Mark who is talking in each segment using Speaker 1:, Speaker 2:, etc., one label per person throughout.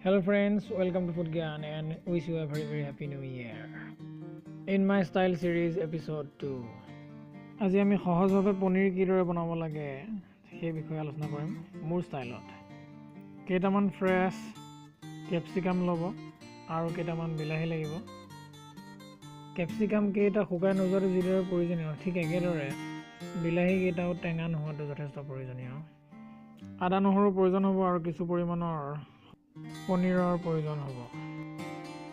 Speaker 1: Hello friends, welcome to Food Gyan and wish you a very very happy new year. In my style series episode 2. আজি আমি সহজভাৱে পনীৰ কিদৰে বনাব লাগে সেই বিষয়ে আলোচনা কৰিম মোৰ ষ্টাইলত। কেইটামান ফ্ৰেছ কেপচিকাম ল'ব আৰু কেইটামান বিলাহী লাগিব। কেপচিকাম কেইটা শুকাই নোযোৱাটো যিদৰে প্ৰয়োজনীয়, ঠিক একেদৰে বিলাহী কেইটাও টেঙা নোহোৱাটো যথেষ্ট প্ৰয়োজনীয়। আদা নহৰু প্ৰয়োজন হ'ব আৰু কিছু পৰিমাণৰ পনীৰৰ প্ৰয়োজন হ'ব।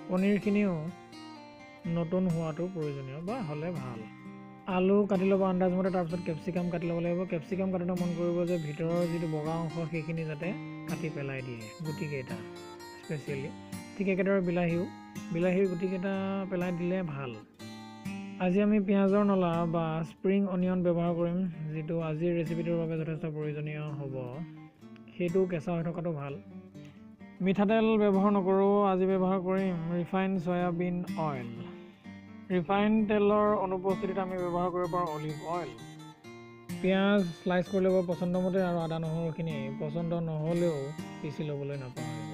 Speaker 1: পনীৰখিনিও নতুন হোৱাটো প্ৰয়োজনীয় বা হ'লে ভাল। আলু কাটি ল'ব আন্দাজমতে, তাৰপিছত কেপচিকাম কাটি ল'ব লাগিব। কেপচিকাম কাটোতে মন কৰিব যে ভিতৰৰ যিটো বগা অংশ সেইখিনি যাতে কাটি পেলাই দিয়ে, গুটিকেইটা স্পেচিয়েলি। ঠিক একেদৰে বিলাহীৰ গুটিকেইটা পেলাই দিলে ভাল। আজি আমি পিঁয়াজৰ নলা বা স্প্ৰিং অনিয়ন ব্যৱহাৰ কৰিম, যিটো আজিৰ ৰেচিপিটোৰ বাবে যথেষ্ট প্ৰয়োজনীয় হ'ব। সেইটো কেঁচা হৈ থকাটো ভাল। মিঠাতেল ব্যৱহাৰ নকৰোঁ, আজি ব্যৱহাৰ কৰিম ৰিফাইন চয়াবিন অইল। ৰিফাইন তেলৰ অনুপস্থিতিত আমি ব্যৱহাৰ কৰিব পাৰোঁ অলিভ অইল। পিঁয়াজ শ্লাইচ কৰি ল'ব পচন্দমতে আৰু আদা নহৰুখিনি পচন্দ নহ'লেও পিচি ল'বলৈ নাপাহৰিব।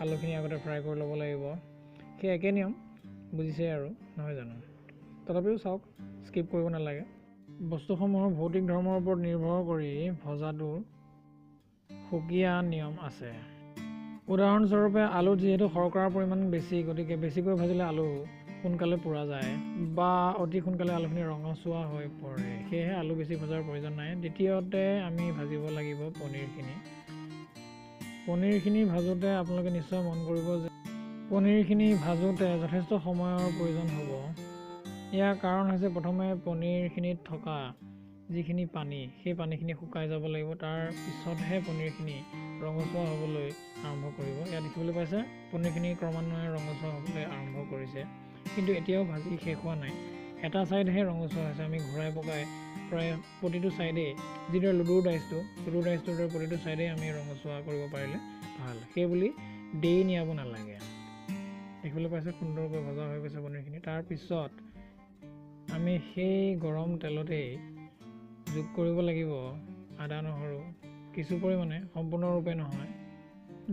Speaker 1: আলুখিনি আগতে ফ্ৰাই কৰি ল'ব লাগিব, সেই একে নিয়ম বুজিছে আৰু নহয় জানো? তথাপিও চাওক, স্কিপ কৰিব নালাগে। বস্তুসমূহৰ ভৌতিক ধৰ্মৰ ওপৰত নিৰ্ভৰ কৰি ভজাটোৰ সুকীয়া নিয়ম আছে। উদাহৰণস্বৰূপে আলুত যিহেতু শৰ্কৰাৰ পৰিমাণ বেছি, গতিকে বেছিকৈ ভাজিলে আলু সোনকালে পোৰা যায় বা অতি সোনকালে আলুখিনি ৰঙচুৱা হৈ পৰে, সেয়েহে আলু বেছি ভজাৰ প্ৰয়োজন নাই। দ্বিতীয়তে আমি ভাজিব লাগিব পনীৰখিনি। পনীৰখিনি ভাজোঁতে আপোনালোকে নিশ্চয় মন কৰিব যে পনীৰখিনি ভাজোঁতে যথেষ্ট সময়ৰ প্ৰয়োজন হ'ব। ইয়াৰ কাৰণ হৈছে প্ৰথমে পনীৰখিনিত থকা যিখিনি পানী, সেই পানীখিনি শুকাই যাব লাগিব, তাৰ পিছতহে পনীৰখিনি ৰঙচুৱা হ'বলৈ আৰম্ভ কৰিব। ইয়াত দেখিবলৈ পাইছে পনীৰখিনি ক্ৰমান্বয়ে ৰঙচুৱা হ'বলৈ আৰম্ভ কৰিছে, কিন্তু এতিয়াও ভাজি শেষ হোৱা নাই। এটা ছাইডহে ৰঙচুৱা হৈছে। আমি ঘূৰাই পকাই প্ৰায় প্ৰতিটো ছাইডেই, যিদৰে লুডুৰ ডাইচটোৰ দৰে প্ৰতিটো ছাইডেই আমি ৰঙচুৱা কৰিব পাৰিলে ভাল, সেইবুলি দেৰি নিয়াব নালাগে। দেখিবলৈ পাইছে সুন্দৰকৈ ভজা হৈ গৈছে পনীৰখিনি। তাৰপিছত আমি সেই গৰম তেলতেই যোগ কৰিব লাগিব আদা নহৰু কিছু পৰিমাণে, সম্পূৰ্ণৰূপে নহয়।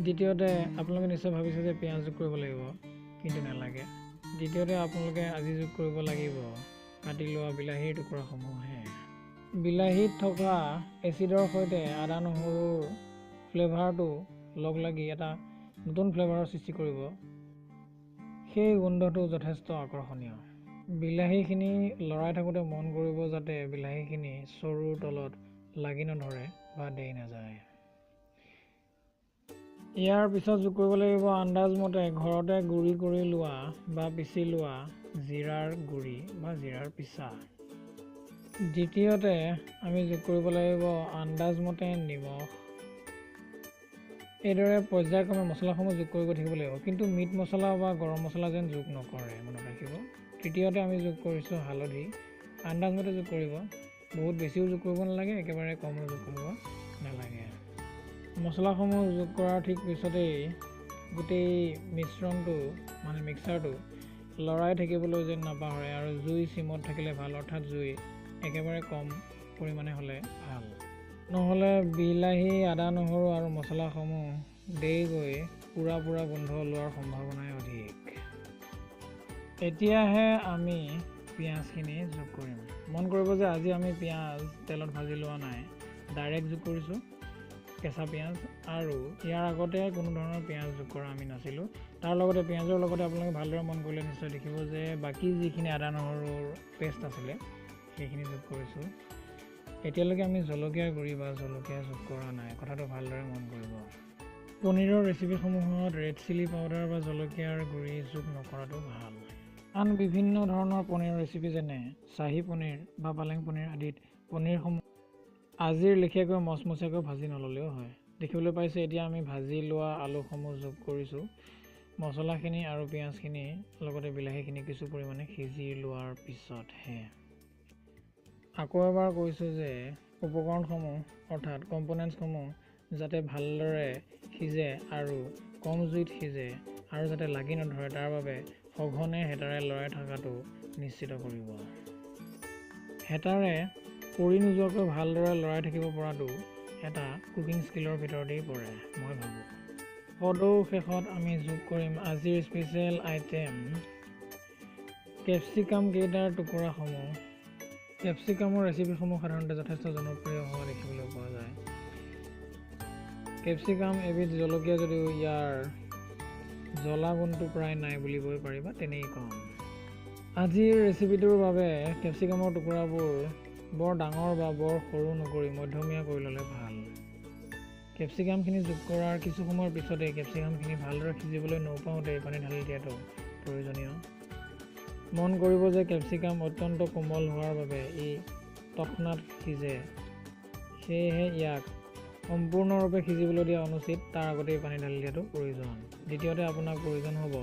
Speaker 1: দ্বিতীয়তে আপোনালোকে নিশ্চয় ভাবিছে যে পিঁয়াজ যোগ কৰিব লাগিব, কিন্তু নালাগে। দ্বিতীয়তে আপোনালোকে আজি যোগ কৰিব লাগিব কাটি লোৱা বিলাহীৰ টুকুৰাসমূহহে। বিলাহীত থকা এচিডৰ সৈতে আদা নহৰুৰ ফ্লেভাৰটো লগ লাগি এটা নতুন ফ্লেভাৰৰ সৃষ্টি কৰিব। সেই গোন্ধটো যথেষ্ট আকৰ্ষণীয়। বিলাহীখিনি লৰাই থাকোঁতে মন কৰিব যাতে বিলাহীখিনি চৰুৰ তলত লাগি নধৰে বা দেই নাযায়। ইয়াৰ পিছত যোগ কৰিব লাগিব আন্দাজমতে ঘৰতে গুড়ি কৰি লোৱা বা পিচি লোৱা জিৰাৰ গুড়ি বা জিৰাৰ পিচা। দ্বিতীয়তে আমি যোগ কৰিব লাগিব আন্দাজমতে নিমখ। এইদৰে পৰ্যায়ক্ৰমে মছলাসমূহ যোগ কৰি গৈ থাকিব লাগিব, কিন্তু মিট মছলা বা গৰম মছলা যেন যোগ নকৰে, মনত ৰাখিব। তৃতীয়তে আমি যোগ কৰিছোঁ হালধি, আন্দাজমতে যোগ কৰিব, বহুত বেছিও যোগ কৰিব নালাগে, একেবাৰে কমো যোগ কৰিব নালাগে। মছলাসমূহ যোগ কৰাৰ ঠিক পিছতেই গোটেই মিশ্ৰণটো মানে মিক্সাৰটো লৰাই থাকিবলৈ যেন নাপাহৰে, আৰু জুই চিমত থাকিলে ভাল, অৰ্থাৎ জুই একেবাৰে কম পৰিমাণে হ'লে ভাল, নহ'লে বিলাহী আদা নহৰু আৰু মছলাসমূহ দেই গৈ পোৰা পোৰা গোন্ধ ওলোৱাৰ সম্ভাৱনাই অধিক। এতিয়াহে আমি পিঁয়াজখিনি যোগ কৰিম। মন কৰিব যে আজি আমি পিঁয়াজ তেলত ভাজি লোৱা নাই, ডাইৰেক্ট যোগ কৰিছোঁ কেঁচা পিঁয়াজ, আৰু ইয়াৰ আগতে কোনো ধৰণৰ পিঁয়াজ যোগ কৰা আমি নাছিলোঁ। তাৰ লগতে পিঁয়াজৰ লগতে আপোনালোকে ভালদৰে মন কৰিলে নিশ্চয় দেখিব যে বাকী যিখিনি আদা নহৰুৰ পেষ্ট আছিলে সেইখিনি যোগ কৰিছোঁ। এতিয়ালৈকে আমি জলকীয়াৰ গুড়ি বা জলকীয়া যোগ কৰা নাই, কথাটো ভালদৰে মন কৰিব। পনীৰৰ ৰেচিপিসমূহত ৰেড চিলি পাউডাৰ বা জলকীয়াৰ গুড়ি যোগ নকৰাটো ভাল। আন বিভিন্ন ধৰণৰ পনীৰৰ ৰেচিপি যেনে চাহী পনীৰ বা পালেং পনীৰ আদিত পনীৰসমূহ আজিৰ লেখীয়াকৈ মচমচীয়াকৈ ভাজি নল'লেও হয়। দেখিবলৈ পাইছে এতিয়া আমি ভাজি লোৱা আলুসমূহ যোগ কৰিছোঁ। মছলাখিনি আৰু পিঁয়াজখিনি লগতে বিলাহীখিনি কিছু পৰিমাণে সিজি লোৱাৰ পিছতহে। আকৌ এবাৰ কৈছোঁ যে উপকৰণসমূহ অৰ্থাৎ কম্পনেণ্টছসমূহ যাতে ভালদৰে সিজে আৰু কম জুইত সিজে আৰু যাতে লাগি নধৰে তাৰ বাবে সঘনে হেতাৰে লৰাই থকাটো নিশ্চিত কৰিব। হেতাৰে পৰি নোযোৱাকৈ ভালদৰে লৰাই থাকিব পৰাটো এটা কুকিং স্কিলৰ ভিতৰতেই পৰে মই ভাবোঁ। সদৌ শেষত আমি যোগ কৰিম আজিৰ স্পেচিয়েল আইটেম কেপচিকাম কেইটাৰ টুকুৰাসমূহ। কেপচিকামৰ ৰেচিপিসমূহ সাধাৰণতে যথেষ্ট জনপ্ৰিয় হোৱা দেখিবলৈ পোৱা যায়। কেপচিকাম এবিধ জলকীয়া যদিও ইয়াৰ জ্বলা গুণটো প্ৰায় নাই বুলিবই পাৰি বা তেনেই কম। আজিৰ ৰেচিপিটোৰ বাবে কেপচিকামৰ টুকুৰাবোৰ বৰ ডাঙৰ বা বৰ সৰু নকৰি মধ্যমীয়া কৰি ল'লে ভাল। কেপচিকামখিনি যোগ কৰাৰ কিছু সময়ৰ পিছতেই কেপচিকামখিনি ভালদৰে সিজিবলৈ নৌপাওঁতেই পানী ঢালি দিয়াটো প্ৰয়োজনীয়। মন কৰিব যে কেপচিকাম অত্যন্ত কোমল হোৱাৰ বাবে ই তৎক্ষণাত সিজে, সেয়েহে ইয়াক সম্পূৰ্ণৰূপে সিজিবলৈ দিয়া অনুচিত, তাৰ আগতেই পানী ঢালি দিয়াটো প্ৰয়োজন। দ্বিতীয়তে আপোনাক প্ৰয়োজন হ'ব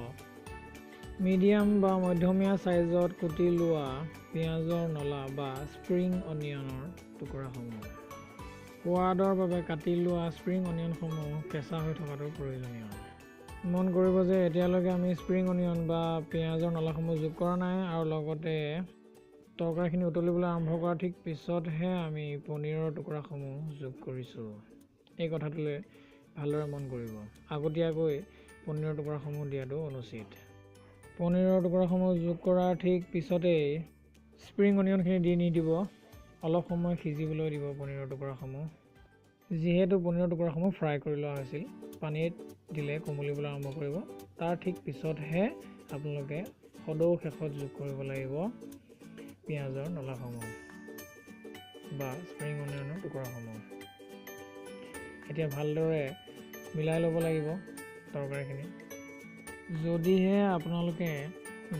Speaker 1: মিডিয়াম বা মধ্যমীয়া চাইজত কুটি লোৱা পিঁয়াজৰ নলা বা স্প্ৰিং অনিয়নৰ টুকুৰাসমূহ। সোৱাদৰ বাবে কাটি লোৱা স্প্ৰিং অনিয়নসমূহ কেঁচা হৈ থকাটো প্ৰয়োজনীয়। মন কৰিব যে এতিয়ালৈকে আমি স্প্ৰিং অনিয়ন বা পিঁয়াজৰ নলাসমূহ যোগ কৰা নাই আৰু লগতে তৰকাৰীখিনি উতলিবলৈ আৰম্ভ কৰাৰ ঠিক পিছতহে আমি পনীৰৰ টুকুৰাসমূহ যোগ কৰিছোঁ। এই কথাটোলৈ ভালদৰে মন কৰিব। আগতীয়াকৈ পনীৰৰ টুকুৰাসমূহ দিয়াটো অনুচিত। পনীৰৰ টুকুৰাসমূহ যোগ কৰাৰ ঠিক পিছতেই স্প্ৰিং অনিয়নখিনি দি নিদিব, অলপ সময় সিজিবলৈ দিব পনীৰৰ টুকুৰাসমূহ। যিহেতু পনীৰৰ টুকুৰাসমূহ ফ্ৰাই কৰি লোৱা হৈছিল, পানীত দিলে কোমলিবলৈ আৰম্ভ কৰিব। তাৰ ঠিক পিছতহে আপোনালোকে সদৌ শেষত যোগ কৰিব লাগিব পিঁয়াজৰ নলাসমূহ বা স্প্ৰিং অনিয়নৰ টুকুৰাসমূহ। এতিয়া ভালদৰে মিলাই ল'ব লাগিব তৰকাৰীখিনি। যদিহে আপোনালোকে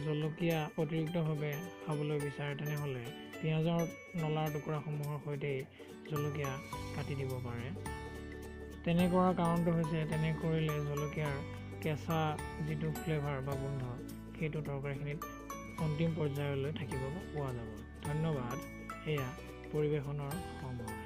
Speaker 1: জলকীয়া অতিৰিক্তভাৱে খাবলৈ বিচাৰে তেনেহ'লে পিঁয়াজৰ নলাৰ টুকুৰাসমূহৰ সৈতেই জলকীয়া কাটি দিব পাৰে। তেনে কৰাৰ কাৰণটো হৈছে তেনে কৰিলে জলকীয়াৰ কেঁচা যিটো ফ্লেভাৰ বা গোন্ধ সেইটো তৰকাৰীখিনিত অন্তিম পৰ্যায়লৈ থাকিব পোৱা যাব। ধন্যবাদ। এয়া পৰিৱেশনৰ সময়।